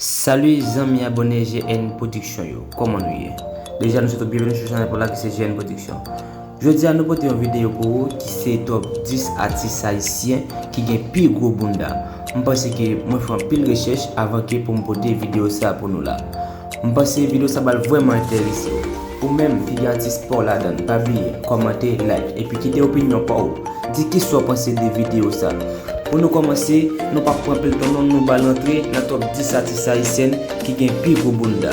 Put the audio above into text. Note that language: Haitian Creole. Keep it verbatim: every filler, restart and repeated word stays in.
Salut zanmi abòne G N Production yo, kòman nou ye? Deja nou swete w byenveni sou chanèl pa w la ki se G N Production. Jodi a nou pote yon videyo pou ou ki se top dis atis ayisyen ki gen pi gwo bounda. M panse ke mwen fè anpil rechèch avan ke pou m pote videyo sa pou nou la. M panse videyo sa pral vrèman enterese w. Ou menm ki gen atis pa w ladan, pa bliye kòmante, like, epi kite opinyon pa w. Di kisa w panse de videyo sa. Pou nou kòmanse, nou p ap pran pil tan non, nou bal antre nan top dis atis ayisyèn ki gen pi gwo bounda.